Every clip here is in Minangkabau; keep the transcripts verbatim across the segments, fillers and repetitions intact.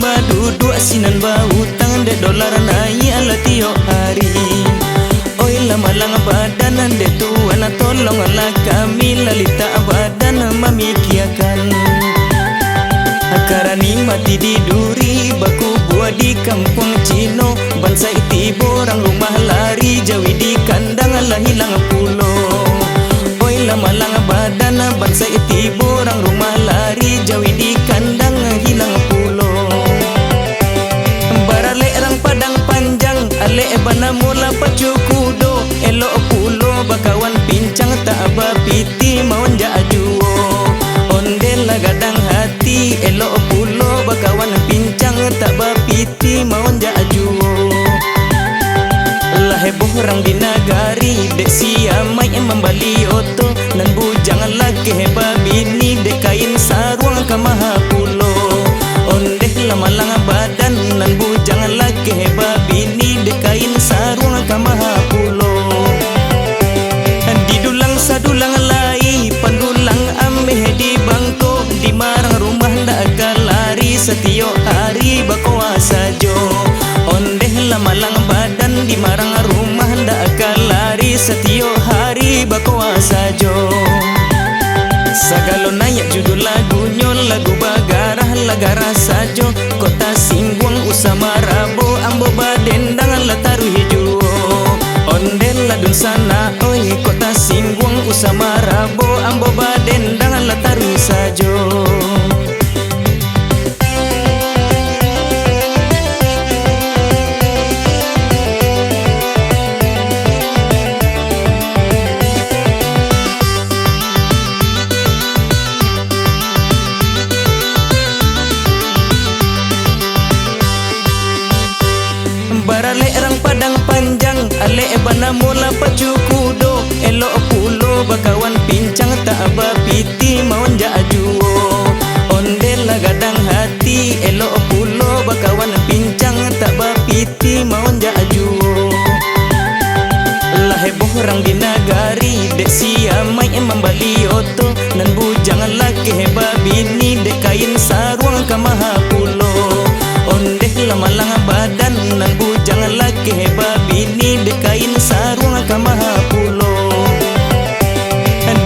Baduduak sinan bautang, dek dolar naiak lah tiok hari. Oi lah malang badan, dek Tuan tolonglah kami, lah litak badan mamikiakan. Karani mati di duri, bakubua di kampuang Cino, bansaik tibo urang rumah lari, jawi di kandang lah hilang pulo. Oi lah malang badan, bansaik tibo urang rumah lari, jawi di kandang hilang pulo. Baralek rang Padang Panjang, alek banamo lah pacu kudo, elok pulo bakawan pincang, tak bapiti maonjak juo. Ondeh lah gadang hati, elok pulo bakawan pincang, tak bapiti maonjak juo. Lah heboh rang di nagari, dek si Amaik mambali oto, nan bujang lakeh babini, dek kain saruang ka maha pulo. Ondeh lah malang badan, nan bujang lakeh babini, dek kain saruang ka maha pulo. Di dulang sadulang lai, pandulang ameh di bangko, di marang rumah ndak ka lari, satiok hari bakoa sajo. Ondeh lah malang badan, di marang rumah ndak ka lari, satiok hari bakoa sajo. Sagalo naiak judul lagunyo, lagu bagarah lah garah sajo. Kok tasingguang usah marabo, ambo badendang lah taruih juo. Ondeh lah dunsanak oi, kok tasingguang usah marabo, ambo badendang lah taruih sajo. Baralek rang Padang Panjang, alek banamo lah pacu kudo, elok pulo bakawan pincang, tak bapiti maonjak juo. Ondeh lah gadang hati, elok pulo bakawan pincang, tak bapiti maonjak juo. Lah heboh rang di nagari, dek si Amaik mambali oto, nan bujang lakeh babini, dek kain saruang ka maha pulo. Ondeh lah malang badan, nan bujang lakeh babini, dek kain saruang ka maha pulo.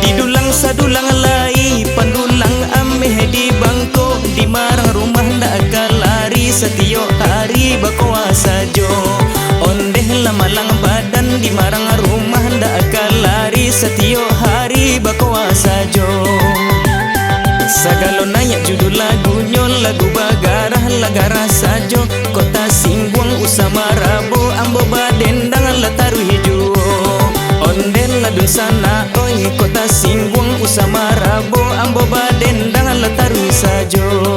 Di dulang sadulang lai, pandulang ameh di bangko, di marang rumah ndak ka lari, satiok hari bakoa sajo. Ondeh lah malang badan, di marang rumah ndak ka lari, satiok hari bakoa sajo. Sagalo naiak judul lagunyo, lagu bagarah lah garah sajo. Kok tasingguang usah marabo, ambo badendang lah taruih juo. Ondeh lah dunsanak oi, kok tasingguang usah marabo, ambo badendang lah taruih sajo.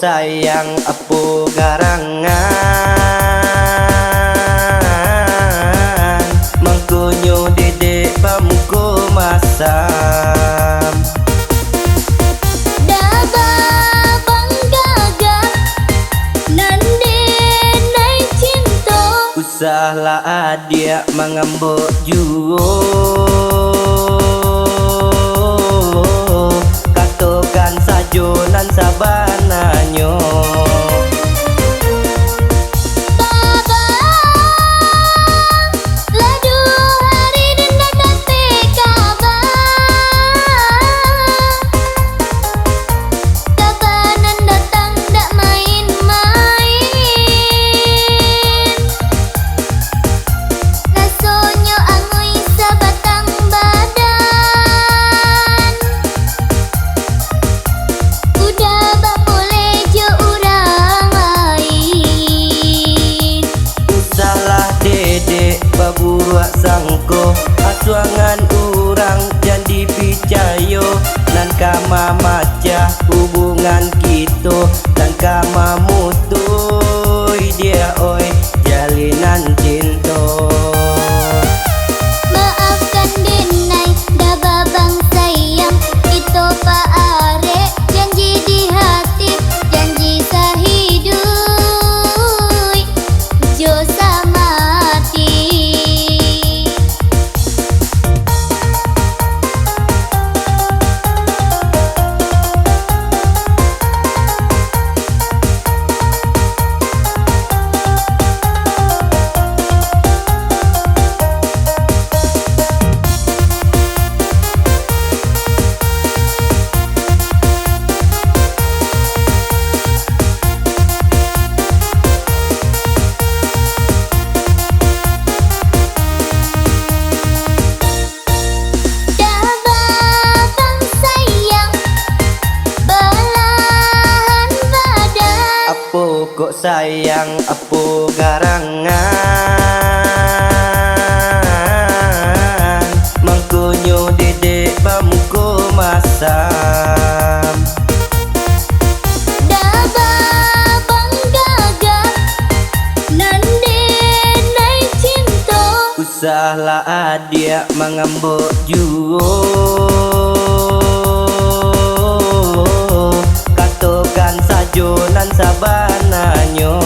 Sayang apo garangan, mangkonyo dedek bamuko masam. Daba bang gagah, nan denai cinto. Usahlah adiak mangambok juo, katokan sajo nan sabananyo. Baba, lah duo hari den dak dapek kaba. Kaba nan datang dak main-main. Rasonyo angui sabatang badan. Udah bapoleh jo urang lain. Usahlah dedek baburuak sangko, asuangan urang jan dipicayo, nan ka mamacah hubungan kito, nan ka mamutuih diak oi, jalinan cinto. Maafkan denai, daba bang sayang, kito paarek janji di hati, janji sahiduik jo samati. Daba bang sayang, balahan badan. Apo kok sayang, apo garangan, mangkonyo dedek bamuko masam. Daba bang gagah, nan denai cinto. Usahlah adiak mangambok juo, katokan sajo nan sabananyo.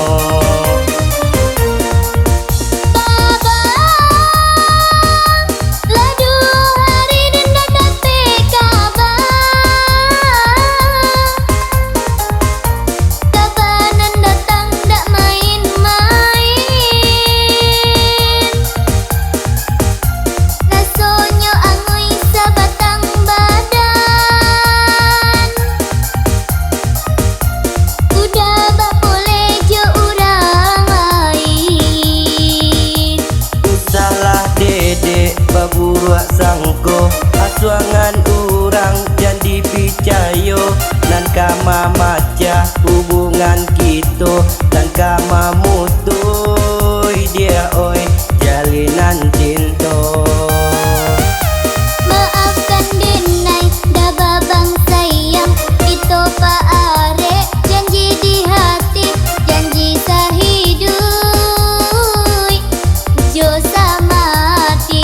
Baba, lah duo hari den dak dapek kaba. Kaba nan datang dak main-main. Rasonyo angui sabatang badan. Udah bapoleh jo urang lain. Usahlah dedek baburuak sangko, asuangan urang jan dipicayo, nan ka mamacah hubungan kito, nan ka mamutuih diak oi, jalinan cinto. Maafkan denai, daba bang sayang, kito paarek janji di hati, janji sahiduik jo samati.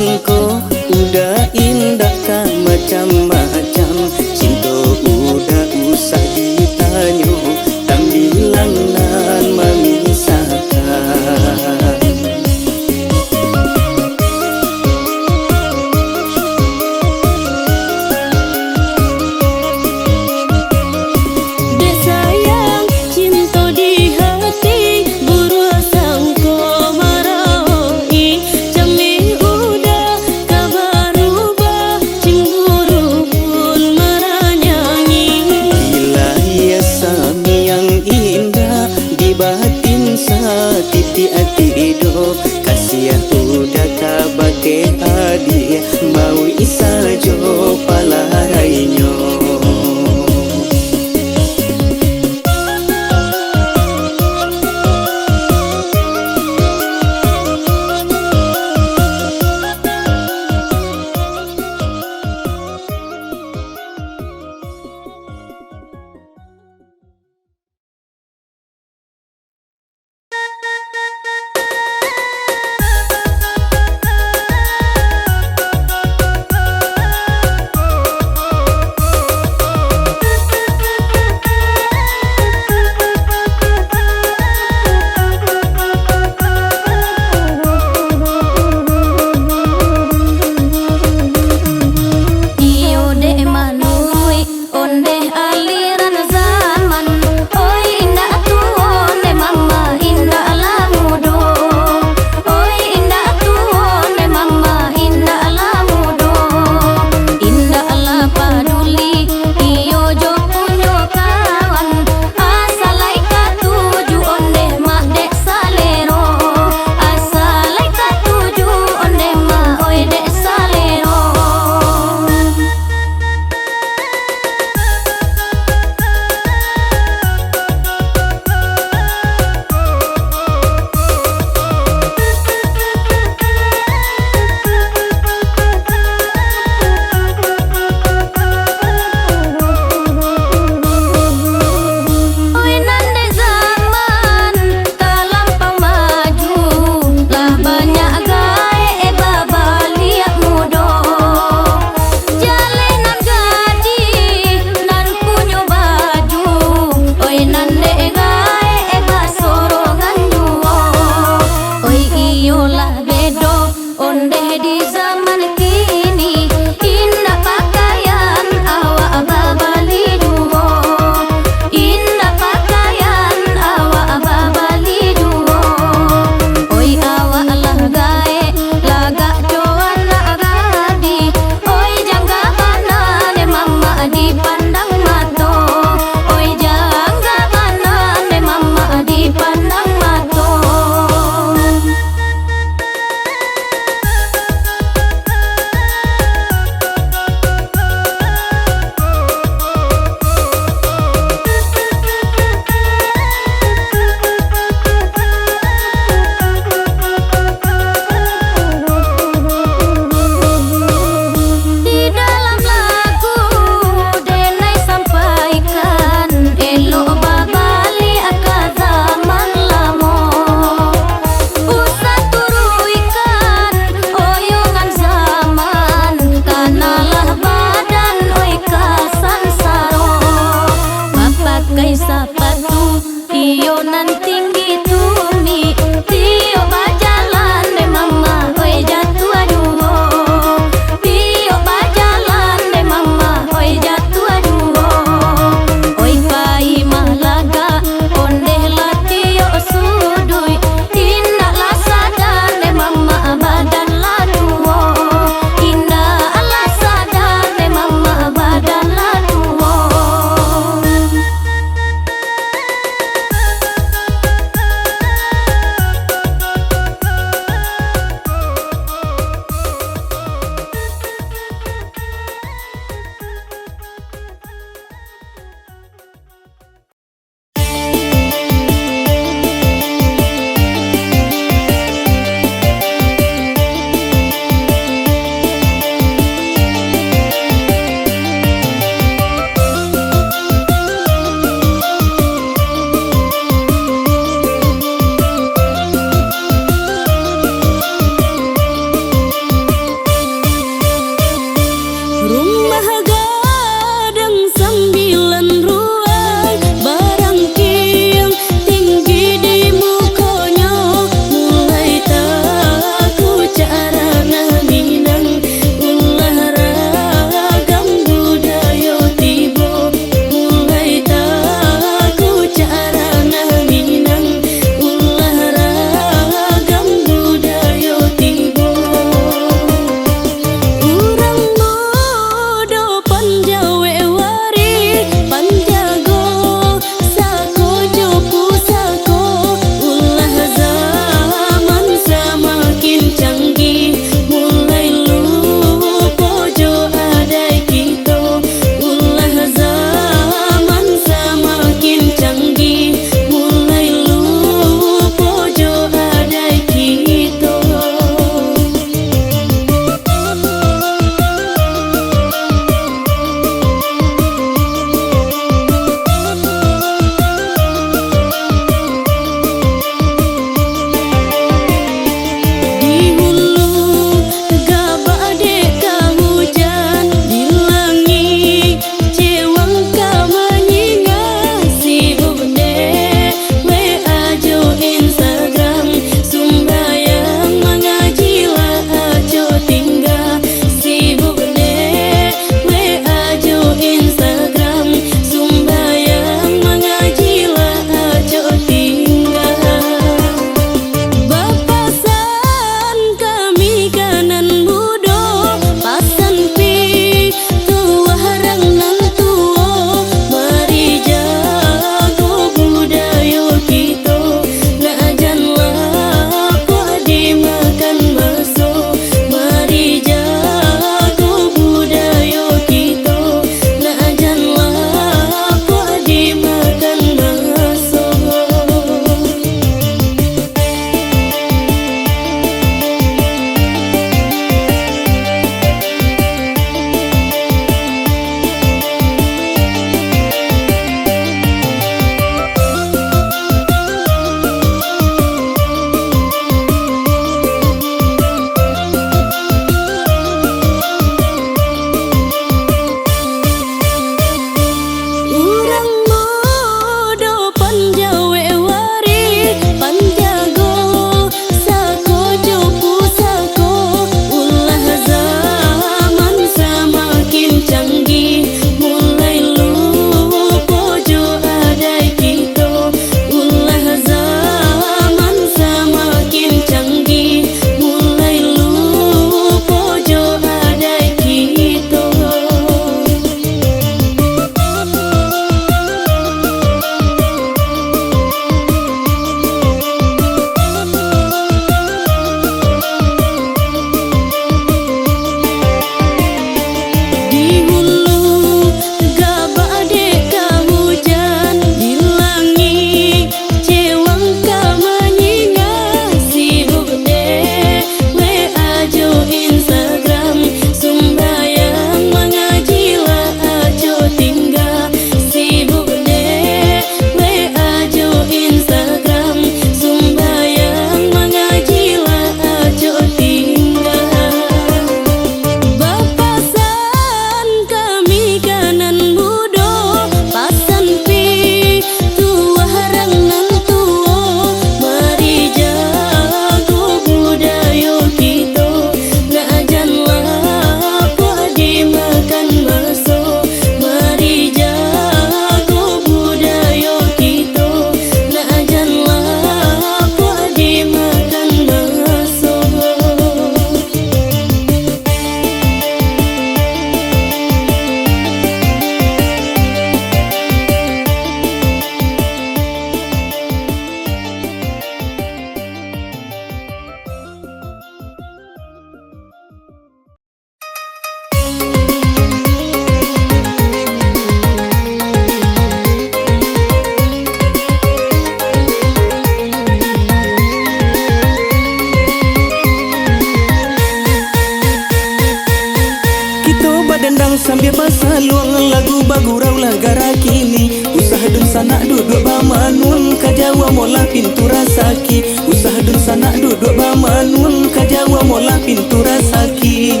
Gurau lah gara kini, usah dunsanak duduak bamanuang, ka jauah molah pintu rasaki. Usah dunsanak duduak bamanuang, ka jauah molah pintu rasaki.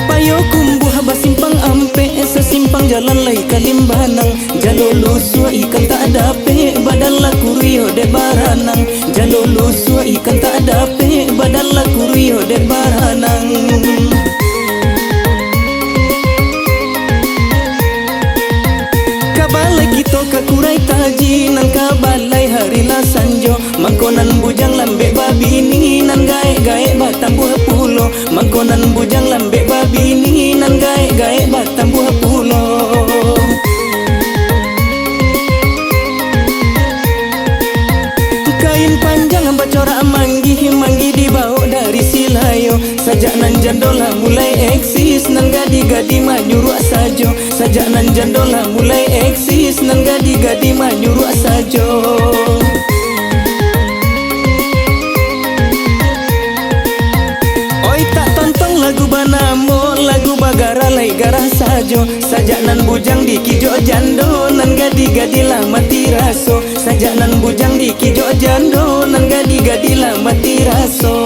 Payokumbuah basimpang ampek, sasimpang jalan lai ka Limbanang. Jalo lusuah ikan tak dapek, badan lah kuruih dek baranang. Jalo lusuah ikan tak dapek, badan lah kuruih dek baranang. Ka balai kito ka Kurai Taji, nan ka balai hari lah sanjo. Mangko nan bujang lambek babini, nan gaek-gaek batambuah pulo. Mangko nan bujang lambek babini, nan gaek-gaek batambuah pulo. Kain panjang bacorak manggih, manggih dibawok dari Silayo. Sajak nan jando lah mulai eksis, nan gadih-gadih manyuruak sajo. Sajak nan jando lah mulai eksis, nan gadih-gadih manyuruak sajo. Oi, tak tontong lagu banamo, lagu bagara lai garah sajo. Sajak nan bujang dikijok jando, nan gadih-gadih lah mati raso. Sajak nan bujang dikijok jando, nan gadih-gadih lah mati raso.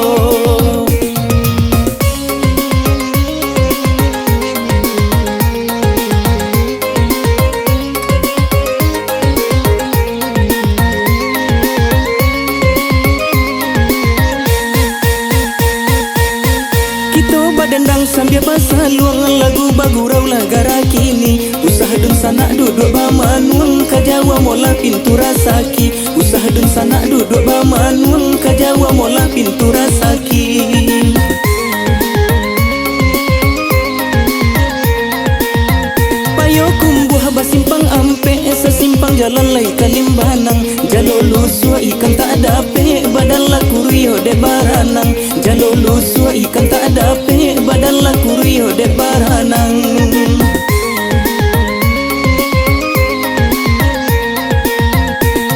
Kito badendang sambia basaluang, lagu bagurau lah gara kini. Usah dunsanak duduak bamanuang, ka jauah molah pintu rasaki. Usah dunsanak duduak bamanuang, ka jauah molah pintu rasaki. Payokumbuah basimpang ampek, sasimpang jalan lai ka Limbanang. Jalo lusuah ikan tak dapek, badan lah kuruih dek baranang. Jalo lusuah ikan tak dapek, badan lah kuruih dek baranang.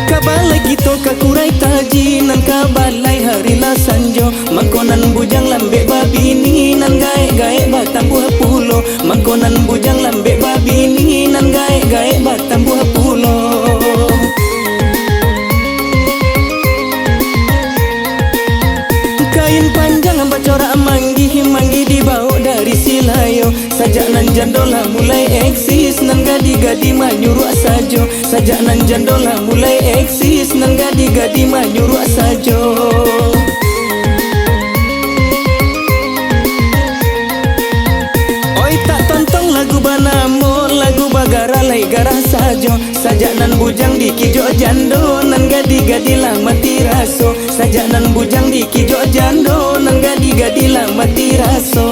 Ka balai kito ka Kurai Taji, nan ka balai hari lah sanjo. Mangko nan bujang lambek babini, nan gaek-gaek batambuah pulo. Mangko nan bujang lambek babini, nan gaek-gaek batambuah pulo. Kain panjang bacorak manggih, manggih dibawok dari Silayo. Sajak nan jando lah mulai eksis, nan gadih-gadih manyuruak sajo. Sajak nan jando lah mulai eksis, nan gadih-gadih manyuruak sajo. Oi, tak tontong lagu banamo, lagu bagara lai garah sajo. Sajak nan bujang dikijok jando, nan gadih-gadih lah mati raso. Sajak nan bujang dikijok jando, nan gadih-gadih lah mati raso.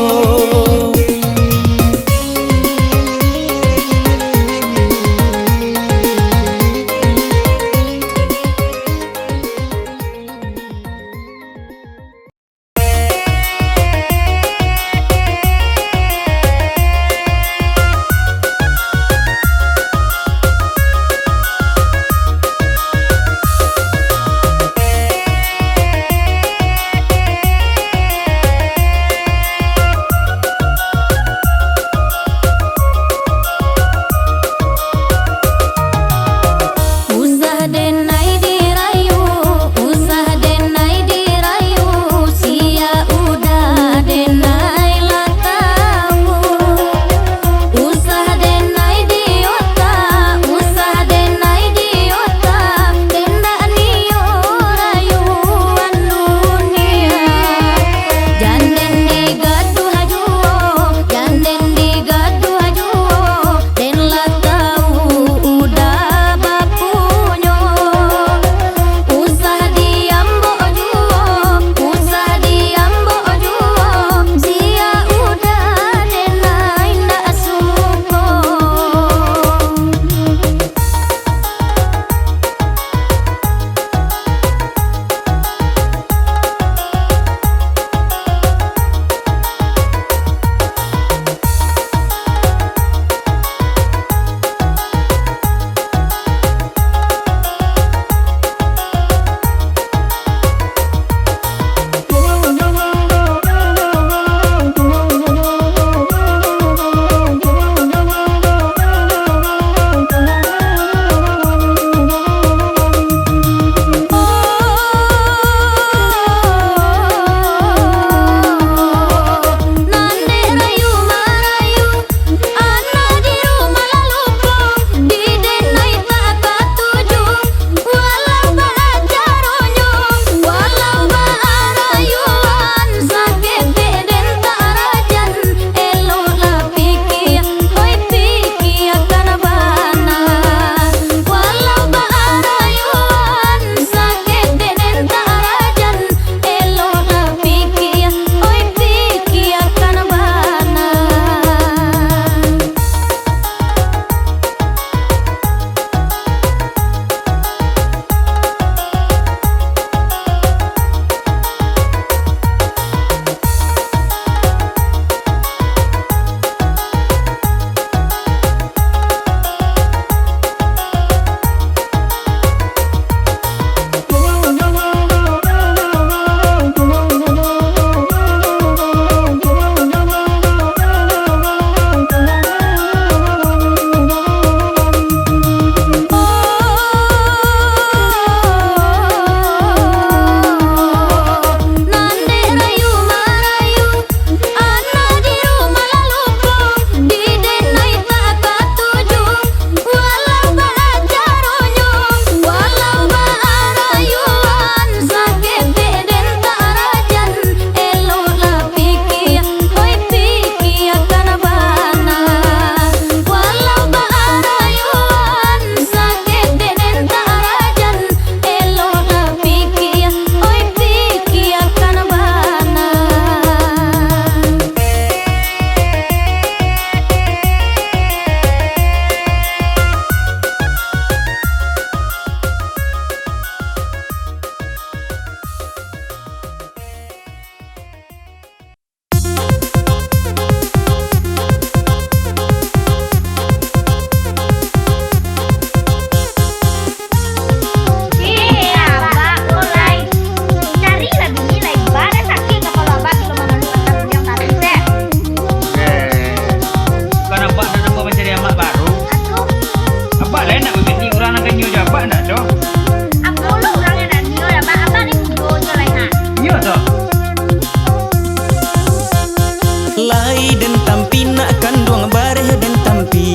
Tampi nak kanduang bareh den tampi,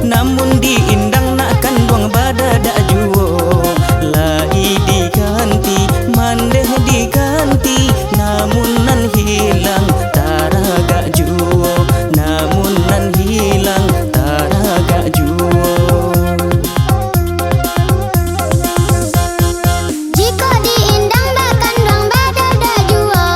namun di indang nak kanduang badadak juo. Lai diganti, mandeh diganti, namun nan hilang taragak juo, namun nan hilang taragak juo. Jikok di indang bakanduang badadak juo,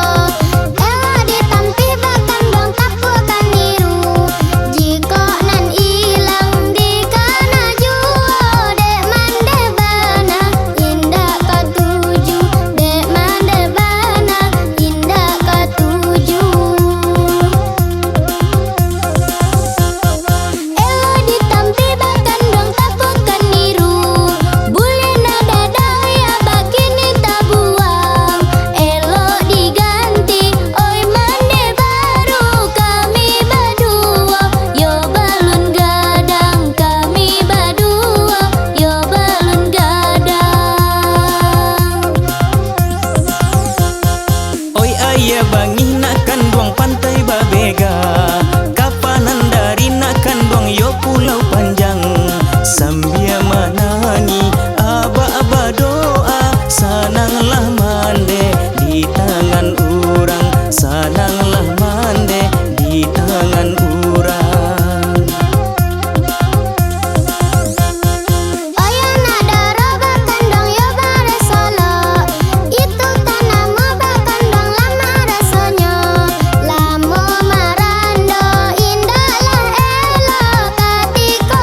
elok di tampi bakanduang tapuakan niru. Jikok nan ilang dikana juo, dek mandeh bana indak katuju, dek mandeh bana indak katuju. Elok di tampi bakanduang tapuakan niru, buliah nan dadai abak kini tabuang. Elok diganti, oi mandeh baru, kami baduo, yo balun gadang, kami baduo, yo balun gadang. Oi aia bangih nak kanduang pantai babega, ka Panandari nak kanduang yo Pulau Panjang, sambia manangih abak badoa, sananglah mandeh di tangan urang, sananglah mandeh di tangan urang. Oya nak daro bakanduang yo bareh solok, itu tanamo bakanduang lamak rasonyo. Lamo marando indaklah elok, katiko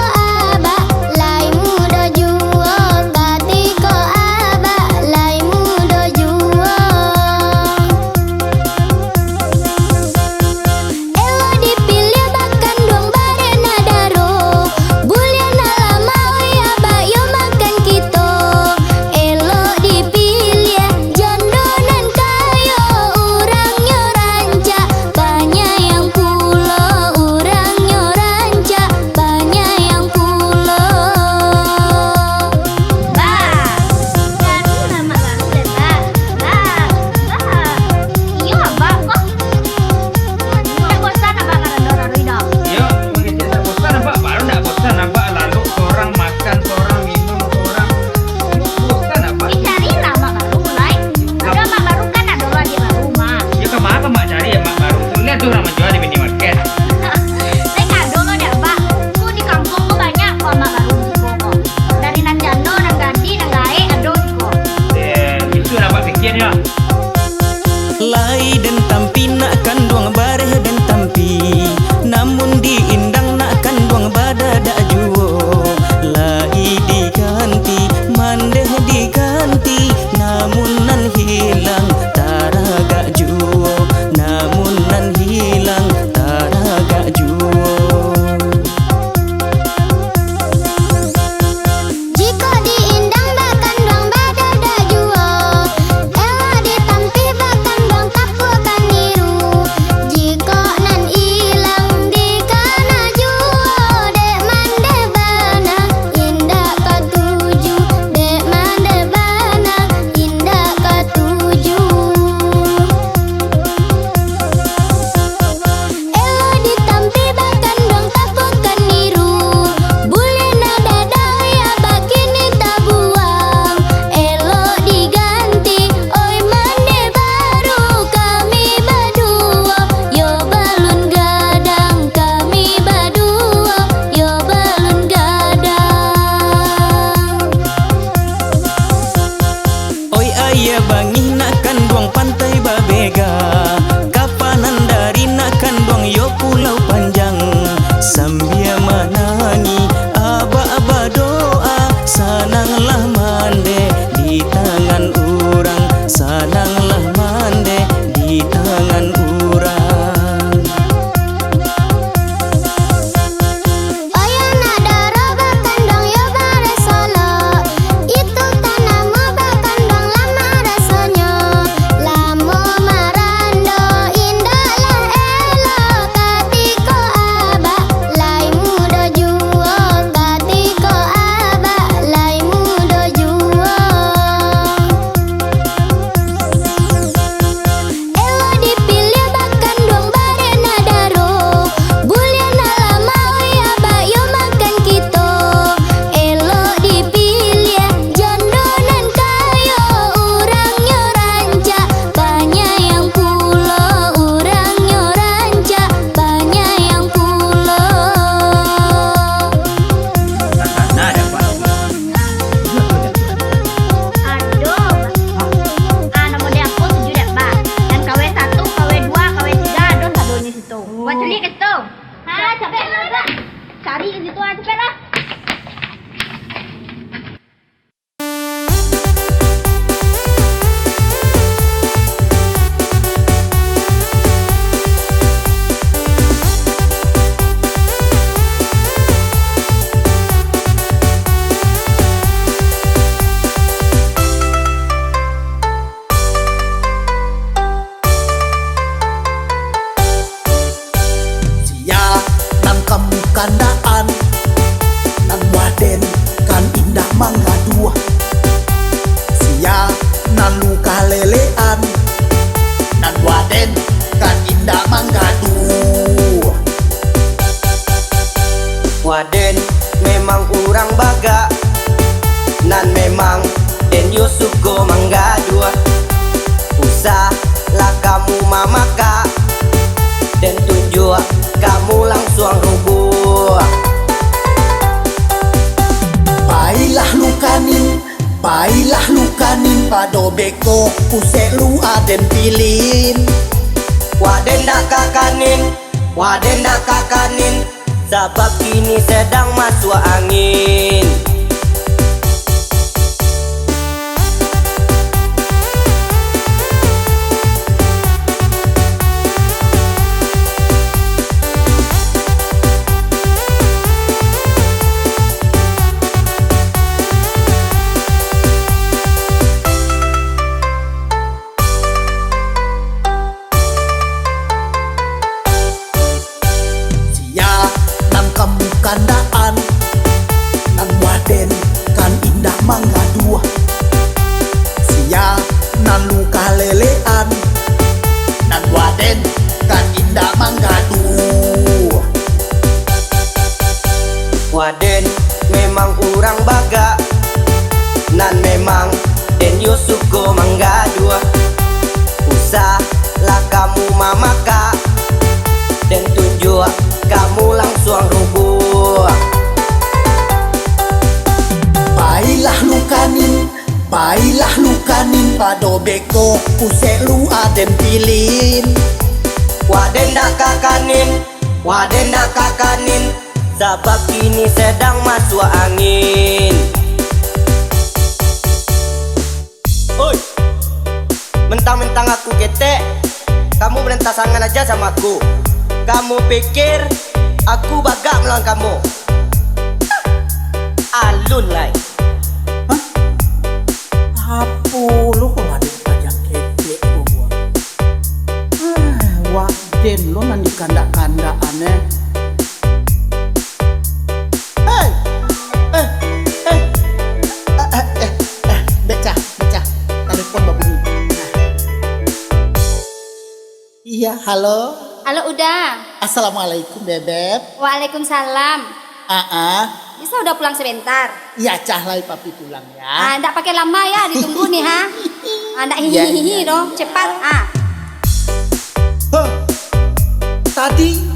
abak lai mudo juo, katiko abak lai mudo juo. Elok dipiliah bakanduang bareh nak daro, buliah nak lamak, oi abak yo makan kito. Elok dipiliah jando nan kayo, urangnyo rancak, panyayang pulo, urangnyo rancak, panyayang pulo. Ba, jadi lamak baru deh, Ba. Ba, Ba. Iyo, Abak, ko. Ndak bosan Abak marando-rando indak? Iyo, mangecek ndak bosan Abak, baru ndak bosan Abak, lalu sorang makan, sorang minum, sorang. Bosan Abak. Ih, carilah amak baru, lai. Ado amak baru kan, ado lo adiak baru, Mak. Iyo, ka ma ka Mak cari amak baru tu? Liek tu urang manjua di minimarket. Lai ka ado lo dek Abak. Ko di kampuang ko banyak ko amak baru di siko ko. Dari nan jando, nan gadih, nan gaek, ado siko. Eh, itu lah Abak pikia nyo. Lai den tampi nak kanduang bareh den tampi, namun di indang nak kanduang badadak juo. Lai diganti, mandeh diganti, namun nan hilang taragak juo, namun nan hilang taragak juo. Jikok di indang bakanduang badadak juo, elok di tampi bakanduang tapuakan niru. Jikok nan ilang dikana juo, dek mandeh bana indak katuju, dek mandeh bana indak katuju. Elok di tampi bakanduang tapuakan niru, buliah nan dadai abak kini tabuang. Elok diganti, oi mandeh baru, kami baduo, yo balun gadang, kami baduo, yo balun gadang. Oi aia bangih nak kanduang pantai babega, ka Panandari nak kanduang yo Pulau Panjang. Sambia manangih abak badoa, sananglah mandeh di tangan urang, sananglah mandeh di tangan urang. Oya nak daro bakanduang yo bareh solok, itu tanamo bakanduang lamak rasonyo. Lamo marando indaklah elok, katiko Itu. Ha, capek lah, Kak. Cari di situ, ah, capek lah. Sia nan kamu kandaan, nan waden kan indak manggaduah. Sia nan luka lelean, nan waden kan indak manggaduah. Waden memang urang bagak, nan memang den yo suko manggaduah. Usahlah kamu mamakak, den tunjuak kamu langsuang rubuah. Pailah lukanin, pailah lukanin pado beko, usek lu aden pilin. Waden dak kakanin, waden dak kakanin, sabab kini sedang masuak angin. Sia nan kamu kandaan, nan waden kan indak manggaduah. Sia nan luka lelean, nan waden kan indak manggaduah. Waden memang urang bagak, nan memang den yo suko manggaduah. Usahlah kamu mamakak, den tunjuak kamu langsuang rubuah. Pailah lukanin, pailah lukanin pado beko, usek lu aden pilin. Waden dak kakanin, waden dak kakanin, sabab kini sedang masuak angin. Oi, mentang-mentang aku ketek, kamu berentasangan aja sama aku. Kamu pikir aku bagak melawan kamu? Alun lai. Hah? Apo lo kok ado pajak ketek ko buah? Ah, wak den lo nan dikandak-kandak aneh. Hei! Eh, eh, eh, eh, eh, eh, becah, becah. Telepon babunyi. Nah. Iya, halo. Halo, Uda. Assalamualaikum, Bebeb. Waalaikumsalam. Ah, ah. Bisa Uda pulang sebentar? Iya, cah lai papi pulang ya. Ah, ndak pakai lama ya ditunggu nih, ha. Ah, ndak hihi-hihi doh, cepat, ah. Heh, tadi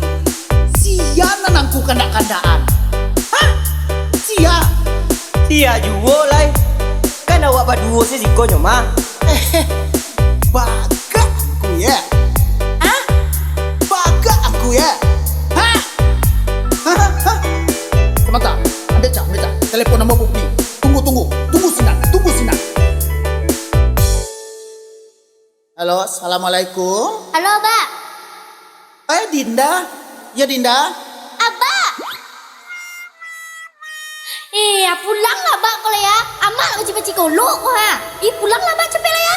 sia nan angku kandak-kandakan? Hah? Sia? Sia juo lai. Kan awak baduo se sikonyo mah. Eh, bagak angku ya? Hah? Bagak angku ya? Hah? Hah? Hah? Samanta, ambiak cah, ambiak cah. Telepon ambo bunyi. Tunggu, tunggu. Tunggu sinan, tunggu sinan. Halo, assalamualaikum. Halo, Bak. Eh, Dinda. Ya, Dinda. Abak. Eh, ya pulanglah, Bak, ko lah ya. Amak nak baci-baci golok ko, ha. Ih, pulanglah, Bak, capek lah ya.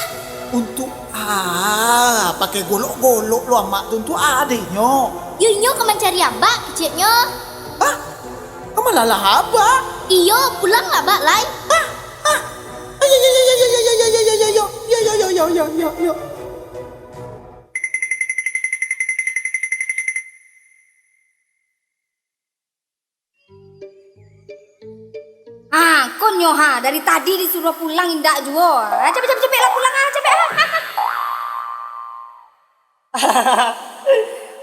Untuk, ah, pakai golok-golok lo amak tu, untuk a deh nyo? Yo, inyo ka mancari Abak, keceknyo. Hah? Ka malalah Abak? Iyo, pulanglah, Bak, lai. Hah? Hah? Ayo, yo, yo, yo, yo, yo, yo, yo, yo, yo, yo, yo, yo, yo, yo, yo. Ah, kon nyo ha, dari tadi disuruah pulang indak juo. Ah, capek, capek, capek lah pulang ah, capek ah.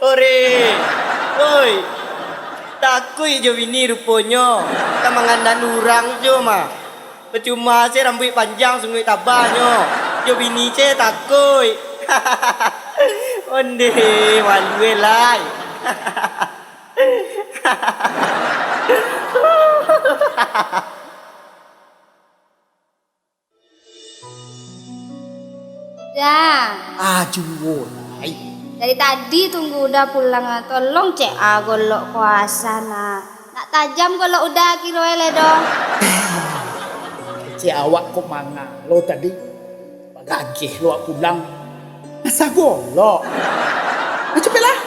Ore, oi, takuik jo bini ruponyo, ka mangandan urang jo mah. Pacuma se rambuik panjang sunguik tabanyo, jo bini se takuik. Onde, malu e lai. Dah. Ah, juo, Lai. Dari tadi tunggu Uda pulang, ah. Tolong cek, ah, golok kuasa, nak. Nak tajam golok Uda kiro e lai doh. Cek awak kok manga lo tadi. Bagageh lo awak pulang. Asa golok. Nah, capeklah.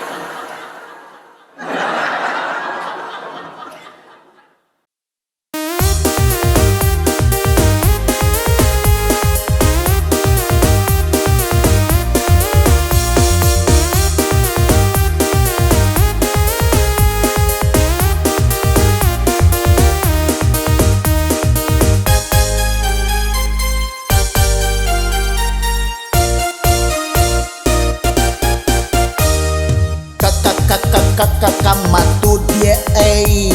Ka, ka, ka, ka, ka, ka, ka, matu die, ei.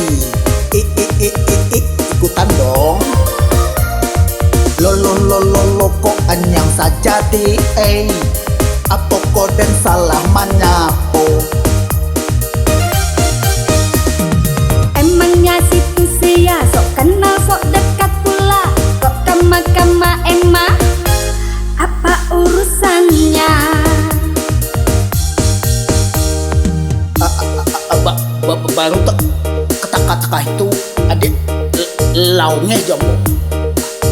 I, i, i, i, i, ikutan dong. Lo, lo, lo, lo, lo, kok anyang sajadi, ei. Apo ko den salah manyapo? Emangnya situ sia, sok kenal, sok dekat pula. Kok kama-kama emang? Apa urusannya? A, a, a, a, ba, ba, ba, baru tak, katak-katak itu, adik, l-, laungnya jo ambo.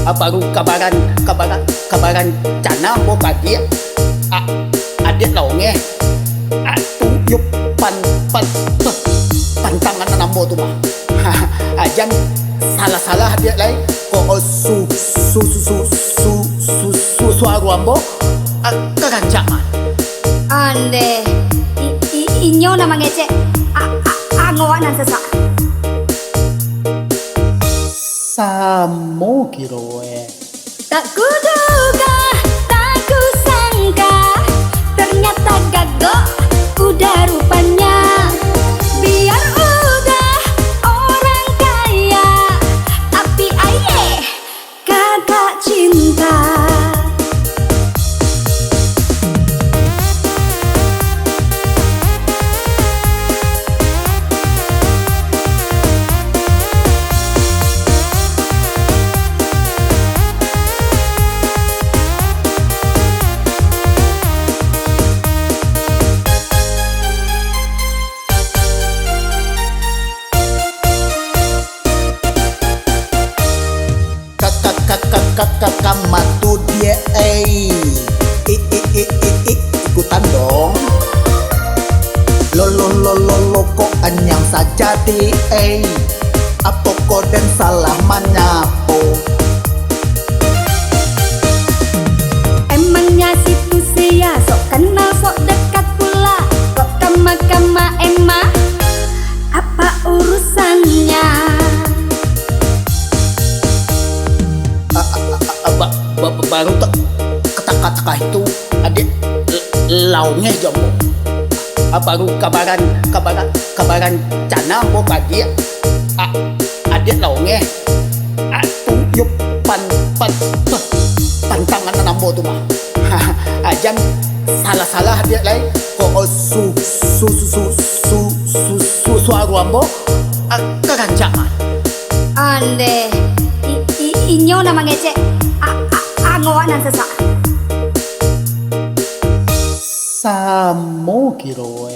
A, baru kabaran, kabaran, kabaran cana ambo ka adik. A, adik laungnya. A, tu yo pan, pan, pan, pantangan ambo tu mah. A, jan salah-salah adik lai. Ko, o, su, su, suaru ambo. A, karancak mah. Ondeh, i, i, inyo nan mangecek, a, a, angok nan sasak. Samo kiro e. Tak kuduga, tak kusangka, ternyata gagok Uda rupanya. Biar Uda orang kaya, tapi aye kagak cinta. Ka, ka, ka, ka, ka, ka, ka, matu die, ei. I, i, i, i, i, ikutan dong. Lo, lo, lo, lo, lo, kok anyang sajadi, ei. Apo ko den salah manyapo? Emangnya situ sia, sok kenal, sok dekat pula. Kok kama-kama emang? Apa urusannya? A, a, a, a, ba, ba, ba, baru tak, katak-katak itu, adik, l-, laungnya jo ambo. A, baru kabaran, kabaran, kabaran cana ambo ka adik. A, adik laungnya. A, tu yo pan, pan, pan, pantangan ambo tu mah. A, jan salah-salah adik lai. Ko, o, su, su, suaru ambo. A, karancak mah. Ondeh, i, i, inyo nan mangecek, a, a, angok nan sasak. Samo kiro.